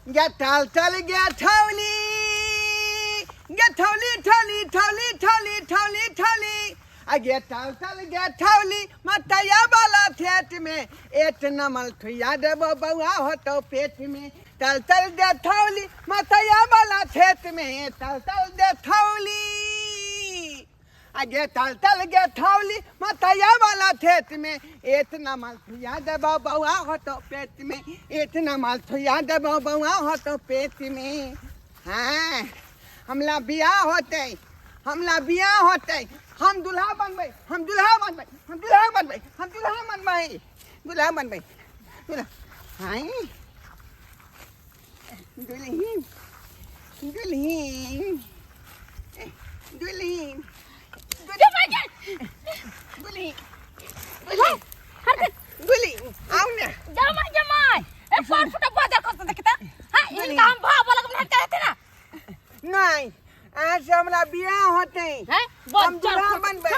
गे टल टल गे ठौली, गे ठौली ठौली ठौली ठौली ठौली ठौली, आ गे टल टल गे ठौली मतैया वाला थेट में एट नमल ठुइया देबो बौआ होतौ पेट में। टल टल गे ठौली मतैया वाला थेट में, टल टल गे ठौली, आ गे टल टल गे ठौली मतैया वाला थेट में इतना माल थुइया देबो बौआ होतौ पेट में, इतना माल थुइया देबो बौआ होतौ पेट में। हाँ हमला बियाह होतै, हमला बियाह होतै, हम दुल्हा बनबै, हम दुल्हा बनबै, हम दुल्हा बनबै, हम दुल्हा बनबै, दुल्हा बनबै, दुल्हा। हाँ दुल्हीन दुल्हीन दुल्हीन दुल्हीन दुल्हीन आउ ने। जमाई जमाई ए फोन फुटा बाजार खस देखता। हां, इनका हम भाव बोलक नहीं चाहते ना। नहीं, आज से हमरा बियाह होतै। हैं, हम दुल्हा बनबै।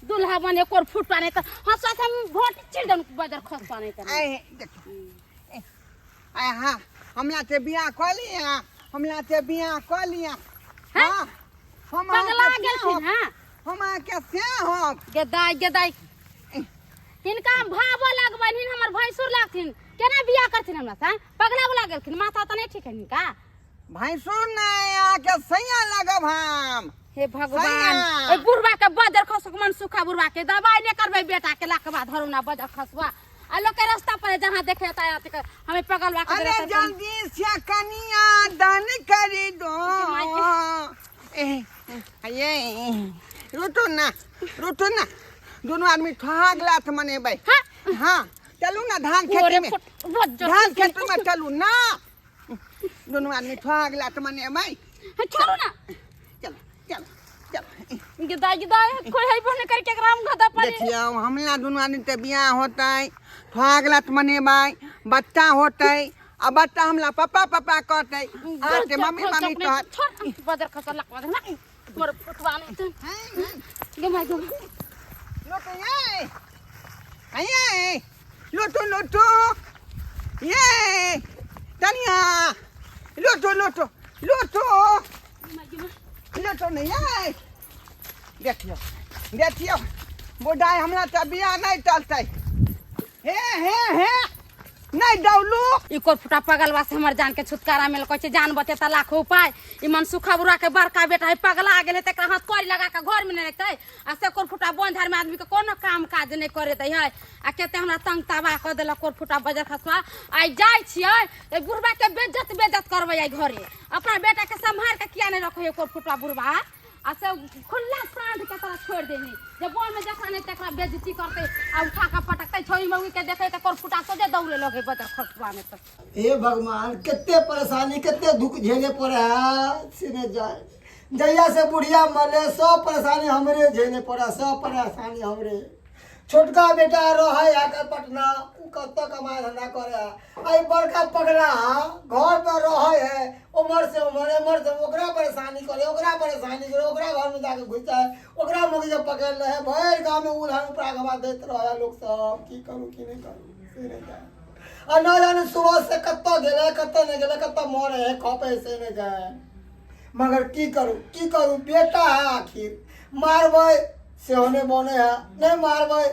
दुल्हा बने कोर फुट पाने त हंसा से हम भोट चिल दन बाजार खस पाने त। आए देखो, आए हाँ हमरा से बियाह कऽ लिया, हमरा से बियाह कऽ लिया। हाँ हम पगला गेलखिन। हां हम अहाँके से हम गेदाइ गेदाइ हिनका हम भावो लगबनि, हिन हमर भैंसुर लगथिन, केना बियाह करथिन हमरा से? पगला उगला गेलखिन, माथा तऽ नहि ठीक है हिनका। भैंसुर नहि, अहाँके सैया लगब हम। हे भगवान, ओहि बुढ़वा के बजर खसुक मन सुखा बुढ़वा के दवाई नहि करबै बेटा के लाख बाद धरू ना बजर खसुआ आ लोग के रास्ता पर जहाँ देखे ता हमें पगलवा के। अरे जल्दी से कनिया दान करी दो। ये रुटू ना, रुटू ना, दोनों आदमी ठहाक लात मनेबै। हाँ चलू ना धान खेत में, धान खेत में चलू ना, दोनों आदमी ठहाक लात मनेबै। चलू ना। चलो चलो चलो। गिदा गिदा कोई है बने करके ग्राम गदा पानी। देखियो हमला दोनों आदमी ते बियाह होतै, ठहाक लात मनेबै, बच्चा होतै, आ बच्चा हमला पापा पापा कहतै, अहाँके मम्मी मम्मी कहत। छोड़ बजर खसल लकवा दे ना मोर फुटवा नहीं तो गे my गे। लोटो ये ये लोटो लोटो ये तनिया लोटो लोटो लोटो लोटो नहीं ये। देखियो देखियो बुढ़ाई हमरा तऽ बियाह नहीं चलतै। हे हे हे नहीं डौलू। ई कोर फुटा पगलवा से हमर जान के छुटकारा मिल कहै छै, जान बचे त लाखो उपाय। ई मनसुखा बुढ़ा के बड़का बेटा है, पगला गेल है, तकरा हाथ कौड़ी लगा के घर में नहीं रखतै आ से कोर फुटा बन झाड़ में आदमी के कोनो काम काज नहीं करे दै है आ केते हमरा तंग तबाह कऽ देलक कोर फुटा बजर खसुआ। आइ जाइ छियै ए बुढ़बा के बेज्जत बेज्जत करबै आइ घरे। अपना बेटा के सम्हार के किया नहीं रखै कोर फुटा बुढ़बा आ से खुला साँझ के तरह छोड़ देनी जे बन में जखन नहीं तकरा बेइज्जती करते आ उठा के पटकते छोरी मौगी के देखे त कोर फुटा सोझे दौड़े लगे बजर खसुआ में। तो हे भगवान, कते परेशानी कते दुख झेले पड़े है से नहीं जाए। जहिया से बुढ़िया मरले सब परेशानी हमरे झेले पड़े, सब परेशानी हमरे। छोटका बेटा रहे आकर पटना, उ कतऽ कमाए धंधा करे है। आई बड़का पगला घर पर रहे है, उमर से उमर एमहर से ओकरा परेशानी करे, ओकरा परेशानी करे, ओकरा घर में जाके घुसता है, ओकरा मौगी के पकड़ ले है, भरि गाँव में उलहन उपरा के बात दैत रहे है लोग सब। की करू की नहीं करू से नहीं जाए। आ न जाने सुबह से कतऽ गेलै कतऽ नहीं गेलै, कतऽ मरे है खपे से नहीं जाए। मगर की करू की करू, बेटा है आखिर, मारबै सेहो नहि बनै है, नहि मारबै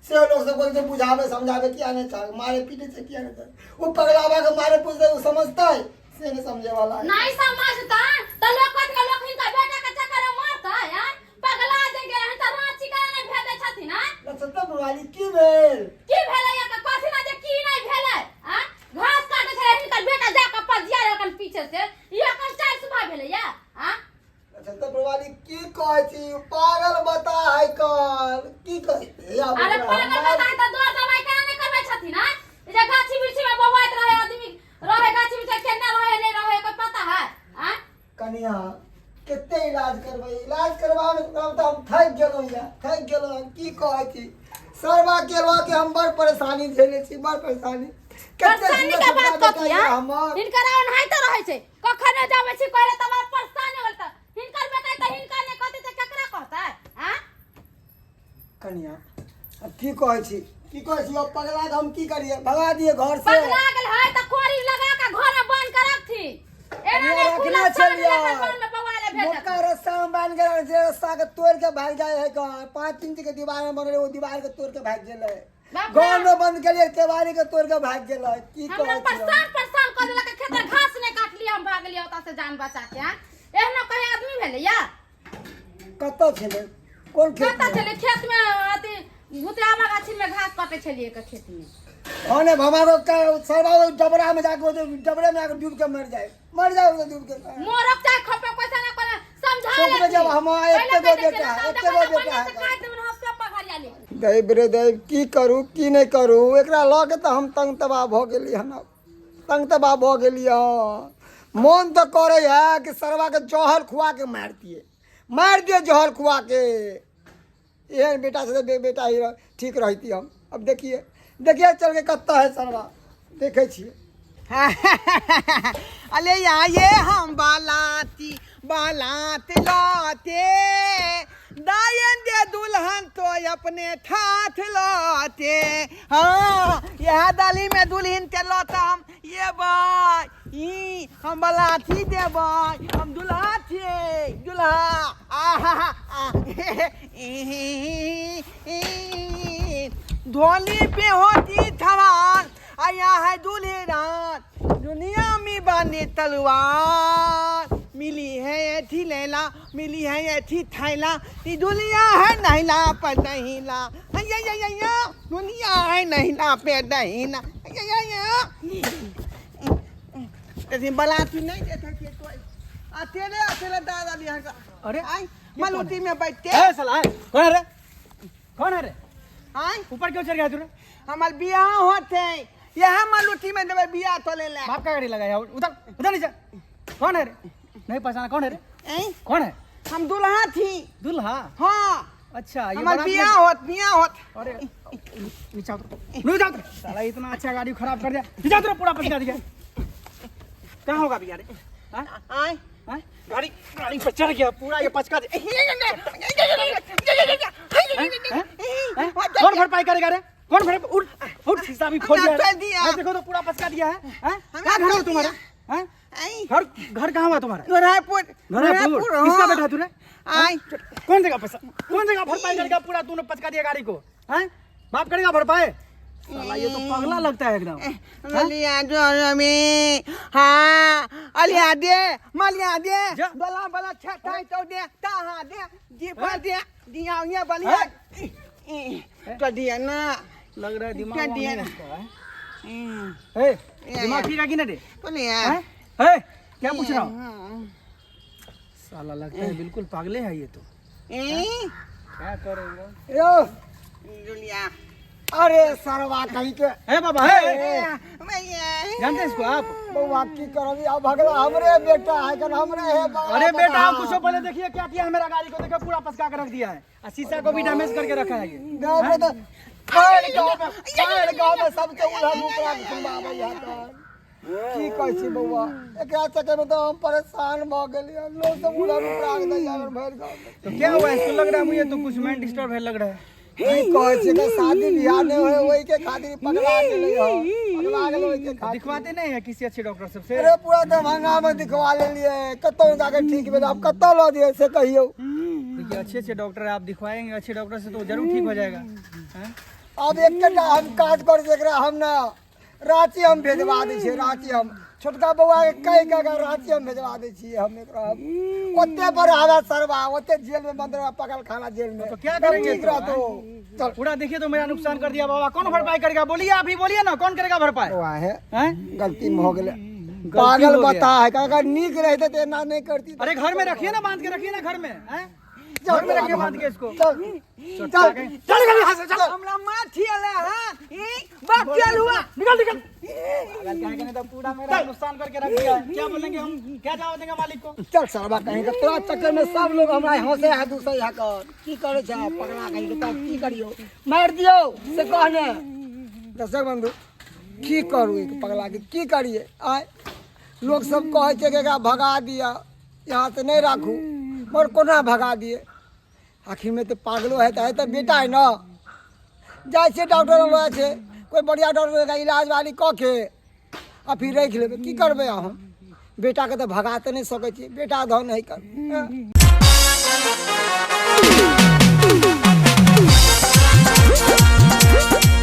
सेहो लोग सब बोलते बुझाबै समझाबै किया नहीं चाहे, मारे पीटे से किया नहीं चाहे। वो पगलावा के मारे पूछते वो समझता है से नहीं समझे वाला है। नहीं समझता तो लोग कहत के लोग हिनका बेटा के चक्कर में मारता यार पगला जे गेल हन त रांची का नहीं भेजै छथिन। हां लक्षण बुढ़वाली की भेल की भेलै या कथि ना जे की नहीं भेलै? हां घास काटे छलै हिनकर बेटा जाके पजिया रहल पीछे से, ई अखन चाय सुबह भेलै या। हां लक्षण बुढ़वाली की कहै छी, पागल बता है कल की कहै? अरे पागल बता त दो दवाई केना नहीं करबै छथिन? हां ई जे गाछी वृक्षी में बौआइत रहे आदमी रहे गाछी वृक्षी केना रहे नहीं रहे कोई पता है? हां कनिया कते इलाज करबै, इलाज करबामे तऽ हम थाकि गेलहुँ यऽ, थाकि गेलहुँ। की कहै छी, सरवा के लऽ के हम बड़ परेशानी झेलै छी, बड़ परेशानी। कते परेशानी के सुन्दर बात बेटा कथी यऽ है हमर। हिनकर ओनाहिते रहै छै, कखनो जाबै छी कहले तऽ हमरा परेशानी होल तऽ हिनकर बेटा तऽ हिनकर नहि कहतै तऽ केकरा कहतै? हां कनिया अब की कहै छी, की कहै छी, अब पगला के हम की करिए, भगा दिए घर से? पगला गेल है तऽ कोरी लगा के घर में बंद करा। बने छलै रस्सा के तोड़ि के भागि जाइ है कऽ 5 इंच के दीवार में बनल, ओ दीवार के तोड़ि के भागि गेलै। बाप रे। घर में बंद केलियै, केवाड़ी के तोड़ि के भागि गेलै। की हमरा कहै छी हम? परेशान परेशान कऽ देलक। खेत में घास नहीं काट लिया, हम भाग लिया ओतऽ से जान बचा के। आँ? एहनो कहीं आदमी भेलै या? कतऽ छलै, कोन खेत कतऽ में? छलै खेत में, अथी भुतरामा गाछी में घास काटे छलियै के खेत में। हाँ ने भमारो का सरवा ओहि डबरा में जाके, ओहि डबरे में जाके डूब के मर जाए, मर जाए ओहि डूब के। मोरक चाहे खपे, पैसा ना कोना समझा सोच लेती। में जब हम पहिले एते गो कहि दै बेटा छियै, है, तब एते गो देखो बेटा है। तऽ काटि देबनि हम सब पघरिया ले। दैव रे दैव, की करू की नहि करू, एकरा लऽ के तऽ हम तंग तबाह भऽ गेली हन, आब तंग तबाह भऽ गेली हँ। मोन तऽ करै है कि सरवाके जहर खुआ के मारि दिए, मारि दिए जहर खुआ के। एहन बेटा से बेटा ही ठीक रहती हम। अब देखिए देखिए चल के कत्ता है सरवा, देखै छियै। अरे यहाँ ये हम बालाती बालात लाते, दायन दे दुल्हन तो अपने ठाठ लाते। हाँ, यह दाली में दुल्हन के लौता हम ये बाय ई हम बलाथी देबै, हम दुल्हा छियै दुल्हा। आहा, धोली पे होती थवार, आया है दूल्हे रात, दुनिया में बने तलवार, मिली है ऐठी लैला, मिली है ऐठी थैला, ई दुनिया है नहिला पर दहीला, अय्या दुनिया है नहिला पे दहीला। अय्या बलाती नहीं देते थे कोई, अकेले अकेले दादा लिया का। अरे आई मलूटी में बैठते। ए साला, ए, कौन है रे, कौन है रे? आई ऊपर क्यों चढ़ गया तूने? हमार बियाह होते, यह मलूटी में देबै बियाह तो ले ले। बाप का गाड़ी लगाया, उधर उधर नीचे। कौन है रे? नहीं पहचाना? कौन है रे? ऐं? कौन है? हम दुल्हा थी। दुल्हा? हाँ। अच्छा, ये हमार बारात बियाह होत, बियाह होत। अरे नीचे उतरो, नीचे उतरो। साला इतना अच्छा गाड़ी खराब कर दिया। नीचे उतरो, पूरा पचका दिया। कहाँ होगा बिया रे? हाँ? आय हाँ? गाड़ी गाड़ी पर चढ़ गया पूरा, ये पचका दिया। हैं? हैं? कौन भरपाई करेगा रे, कौन भर? उठ उठ, शीशा भी खोल हमने दिया चल दिया। है। देखो तो पूरा पचका दिया है, हैं? हमने क्या घर चल है तुम्हारा, हैं? आई घर घर कहाँ हुआ तुम्हारा? नोरापुर। नोरापुर? किसका बेटा तूने? आई कौन देगा पैसा, कौन देगा भरपाई करेगा? पूरा तूने पचका दिया गाड़ी को, हैं? बाप करेगा भरपाई? साला ये तो पगला लगता है एकदम। मलिया जो में, हाँ, अलिया दे, मलिया दे। जा। बला बला छटाई तो दे, ताहा दे, जी पर दे दिया ये बलिया तो दिया ना। लग रहा है दिमाग क्या वहाँ दिया नहीं ना? उसका, हैं? हम्म, ए, या, दिमाग या। ठीक है कि नहीं रे? तो नहीं है। हैं? ए, क्या पूछ रहा हूँ? हाँ। साला लगता है बिल्कुल पागले है ये तो। ए, क्या करेगा? यौ। दुनिया। अरे सरवा कहीं के। हे बाबा, हे, हे। भैया। जानते हैं इसको आप? बौआ, की करब, अब भगला हमरे बेटा है कन, हमरे है बगला। अरे बेटा, बता। आप पूछो पहले, देखिए क्या किया है मेरा गाड़ी को। देखो पूरा पचका के रख दिया है और शीशा को भी डैमेज करके रखा है ये। गाँव में तो भरि गाँव में, भरि गाँव में सबके उधर उपरा के सुनबाबै है। तऽ की कहै छी बौआ, एकरा चक्कर में तऽ हम परेशान भऽ गेलियै। लोग सब उधर उपरा के दैया भरि गाँव में। तो क्या हुआ इसको? लग रहा है मुझे तो कुछ माइंड डिस्टर्ब है लग रहा है। की कहै छी कि शादी बियाह नहि होय, ओहि के खातिर पगला गेलै हँ, पगला गेलै ओहि के खातिर। दिखवाते नहीं है किसी अच्छे डॉक्टर सबसे? अरे पूरा दरभंगा में दिखवा लेलियै, कतौ जाके ठीक भेल। आब कतऽ लऽ दियै से कहियौ। देखिए, अच्छे अच्छे डॉक्टर है, आप दिखवाएंगे अच्छे डॉक्टर से तो जरूर ठीक हो जाएगा, हैं? आब एकटा हम काज करै छी, एकरा हम ने राँची हम भेजवा दै छियै। राँची हम छोटका बौआ के कहि कऽ के राँची हम भेजवा दै छियै। हम एकरा हम ओते पर आवा सरवा, ओते जेल में बंद रहा, पकड़ खाना जेल में। तो क्या तब करेंगे ठीक तो, रहतो। चल। पूरा देखिए तो मेरा नुकसान कर दिया बाबा। कौन भरपाई करेगा? बोलिए, आप ही बोलिए ना, कौन करेगा भरपाई? बौआ हे। हैं? गलती में हो गेलै, पागल हो गया। बता है, अगर नीक रहते तऽ एना नहि करती। अरे घर में रखिए ना, बांध के रखिए ना घर में, हैं? घर में रखिए बांध के इसको। चल चल चल निकल यहाँ से, चल। हमरा माथी अले हाँ, ई बाप चल हुआ। निकल निकल। पागल क्या कहने, तो पूरा मेरा नुकसान करके रख दिया है। क्या बोलेंगे हम, क्या जवाब देंगे मालिक को? चल सरवा कहीं के, तोरा चक्कर में सब लोग हमरा हंसे है, दूसरे है कर की करे छै पगला कहीं के। तब की करियो, मारि दियौ से कहने। दर्शक बंधु, की करू एक पगला के, की करिए आय? लोग सब कहै छै कि एकरा भगा दिअ यहाँ से, नहि राखू, मगर कोना भगा दिए? आखिर में तऽ पागलो है तऽ है तऽ बेटा है न। जाइ छियै डॉक्टर लग, लऽ जाइ छै कोइ बढ़िआँ डॉक्टर, एकरा इलाज वाली कऽ के आ फिर राखि लेबै। की करबै हम? बेटाके तऽ भगा तऽ नहि सकै छियै, बेटा धन है कर।